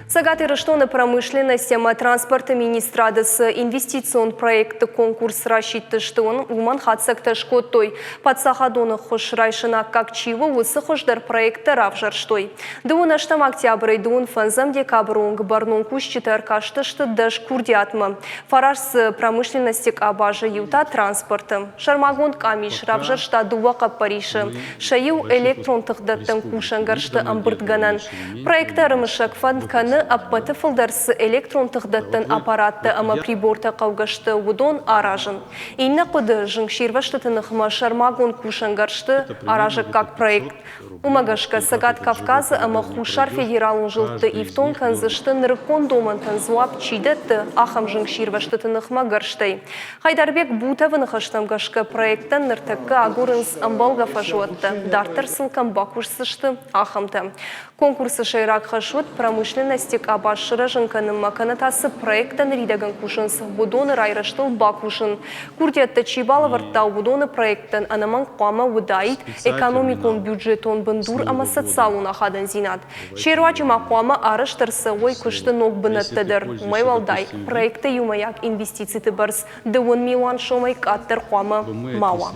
Цӕгат Ирыстоны промышленность ӕмӕ транспорты министрады цы инвестицион проектты конкурс расидтысты, уымӕн хатдзӕгтӕ скодтой. Паддзахадон ӕххуыс райсын аккаг чи у, уыцы хуыздӕр проекттӕ равзӕрстой. Дыууын ӕстӕм октябрӕй дыууын фӕндзӕм декабры онг бӕрнон кусджытӕ ӕркастысты дӕс курдиатмӕ. Фараст дзы промышленности къабазы, иу та транспорты. Сӕрмагонд къамис равзӕрста дыууӕ хъӕппӕрисы. Сӕ иу электрон тыхдӕттӕн кусӕнгӕрзты ӕмбырдгӕнӕн. Проекты ӕрымысӕг фӕнд кӕны, ӕппӕты фылдӕр цы электрон тыхдӕттӕн аппараттӕ ӕмӕ прибортӕ хъӕугӕ сты, уыдон аразын. Иннӕ хъуыды зынгсирвӕзтыты ныхмӕ сӕрмагонд кусӕнгӕрзты аразӕггаг проект. Уымӕ гӕсгӕ Цӕгат Кавказы ӕмӕ Хуссар федералон зылдты ифтонг кӕндзысты нырыккон домӕнтӕн дзуапп чи дӕтты, ахӕм зынгсирвӕзтыты ныхмӕ гӕрзтӕй. Хайдарбек Бутовы ныхӕстӕм гӕсгӕ проекттӕн ныртӕккӕ агурынц ӕмбӕлгӕ фӕзуӕттӕ, дарддӕр сыл кӕм бакусдзысты, ахӕмтӕ. Конкурсы сӕйраг хӕс уыд промышленности къабаз сырӕзын кӕнынмӕ кӕнӕ та цы проекттӕ ныридӕгӕн кусынц, уыдоны райрӕзтыл бакусын. Курдиӕттӕ чи балӕвӕрдта, уыдоны проекттӕн ӕнӕмӕнг хъуамӕ уыдаид экономикон бюджетон бындур ӕмӕ социалон ахадындзинад. Се руаджы ма хъуамӕ арӕзт ӕрцӕуой куысты ног бынӕттӕ дӕр. Уымӕй уӕлдай, проекты иумӕйаг инвестициты бӕрц дыууын милуан сомӕй къаддӕр хъуамӕ ма уа.